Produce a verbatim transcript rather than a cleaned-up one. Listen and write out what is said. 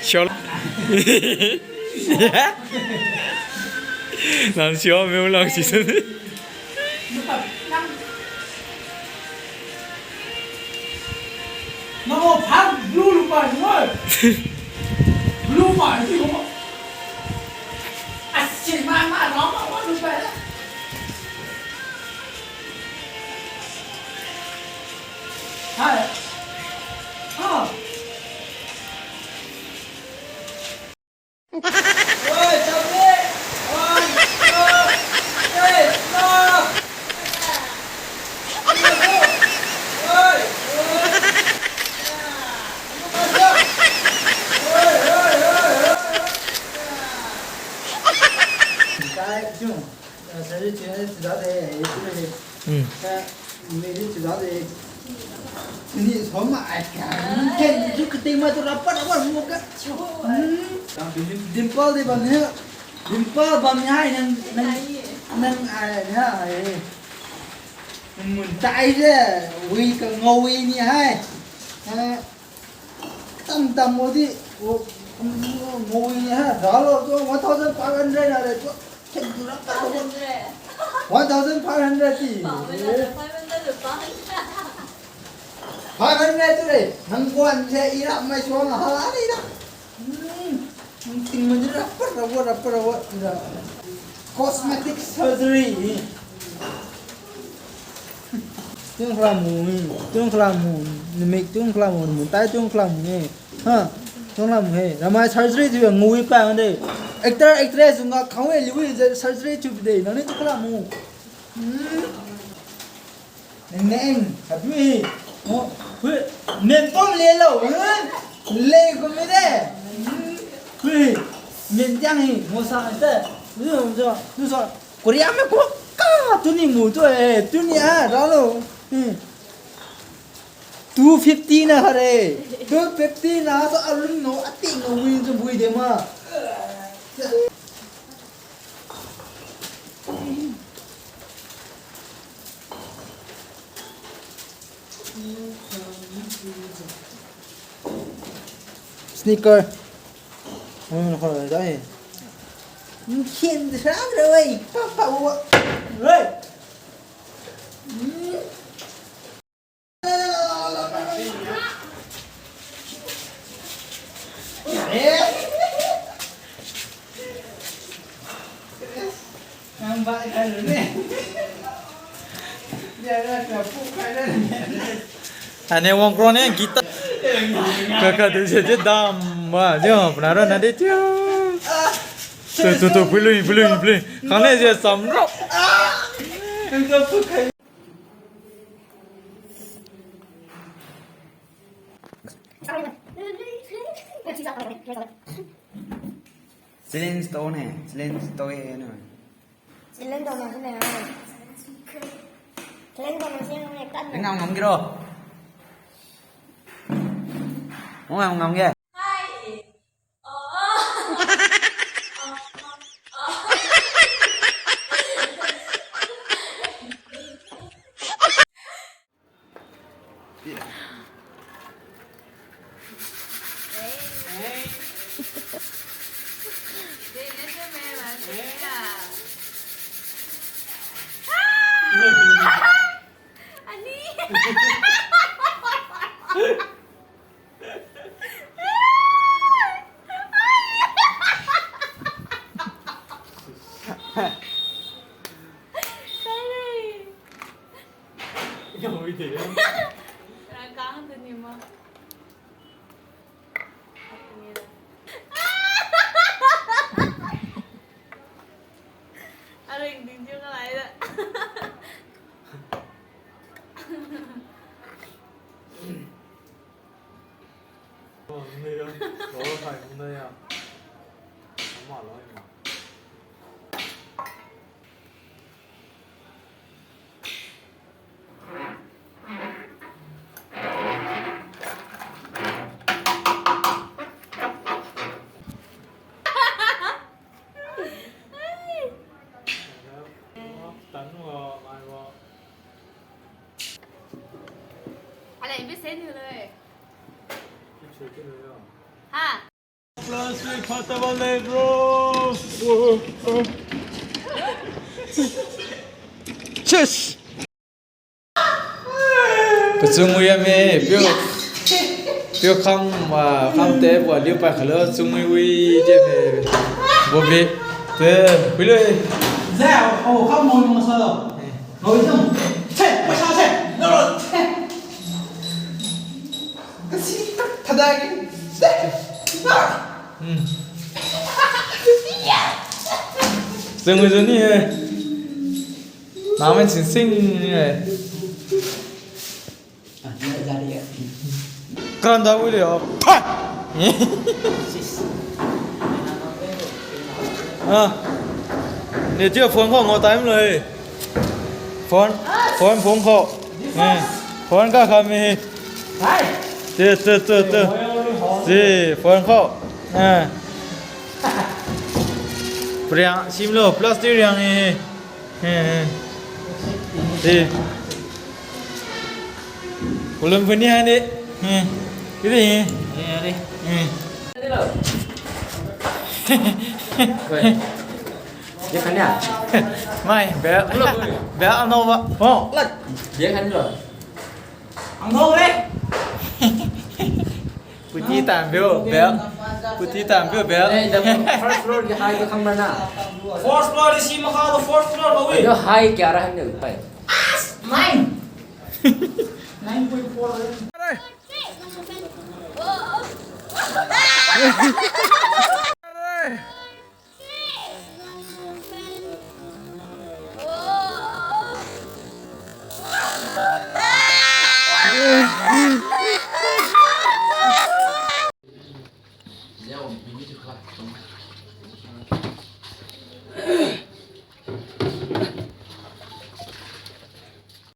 Siao. Nang siao, meu lang si sini. Nang o phang blue lu pa nung oi. Blue ma si ko. Asi ma ma na ma wa lu pa la. Hai. Ah. Oi, Chabi! One, two, three, stop! Oi, oi. Oi, oi, oi, oi. Kai, jung. Ah, sari chine chida de, itu de. Hmm. Ka, meri chida de. Ni soma ai ka, ni ken ju keting ma tu rapa rapa mo ka. Hmm. Dim-, dimple de bam ni. Dimple bam ni hai nang, nang, nang ai ni hai. Mun tai je, wi ka ngau wi ni hai. Ha. Tam tam mo di, o, mo ni ha, dalo tu one thousand five hundred na le tu, ten tu rapa. Five hundred. One thousand five hundred ti. Five hundred, five hundred tu pa. Five hundred tu le, nang kuan je ira mai suang ha la ni da. Hmm, nang ting mo di rapa rapa rapa rapa da. Cosmetic surgery ni. Tung khala mu, tung khala mu, namik tung khala mu, namun tai tung khala mu ne. Ha, tung khala mu he. Ramai surgery thiu ngui pa de. Actor, actress nga khang we liu je surgery thiu de. Nang ni tung khala mu. Hmm. Neng, neng, happy. Oh, hui, men pom le lo. Hmm. Le ko me de. Hmm. Hui, men tiang hi, mo sa te. Lu so, lu so. Korea me ko ka tuni mu tu eh, tuni ah, ralo. Hmm. Two fifty na hare. Two fifty na so alun no, ati no win so bui de ma. Sneaker. Hmm, khoi dai. Khin sa ra wei, pa pa wa. Wei. Hmm. Ane wang kro ne guitar. Kaka tu je je dam ba je pnara na de tiu. Tu tu tu pului pului pului. Khane je samro. Challenge tao ne, challenge tao ye ne. Challenge tao na sine. Challenge tao na sine kan. Ngam ngam kiro. Ngam ngam ge. Aring ding jiu kalai da. Alai, bi se niu le. Ha? Plastic phattaba le, bro. Cheers. Pachung wi yame, piu. Piu kham, ah, kham te, bua liu pai khalo, chung wi wi, je me. Bo bi. Te, hui lui. Zai, oh, kham mo mo sa lo. Ngau jung. Che, paisa che. Lo lo. Kasi tak thada ki. Hmm. Sengwi zuni eh. Namen sing sing ni eh. Karanda wili oh. Pa! Ah. Ni tiu phone ko ngo time lo eh. Phone, phone, phone ko. Eh, phone ka kami. Hai. Tu, tu, tu, tu. Si, phone ko. Eh. Priang, sim lo, plastic riang ni. Eh, eh. Si. Ulun puni hai ni. Eh. Ini. Eh, ada. Eh. Oi. Dia kan ya? Mai, bel. Belum, belum. Bel ano ba? Oh. Dia kan lo. Ang lo eh. Puti tan bel, bel. Puti tan bel, bel. Eh, the first floor di hai ka kamra na. Fourth floor di si makha the fourth floor ba wi. Ado hai kya rahan ni? Hai. Nine. Nine point four.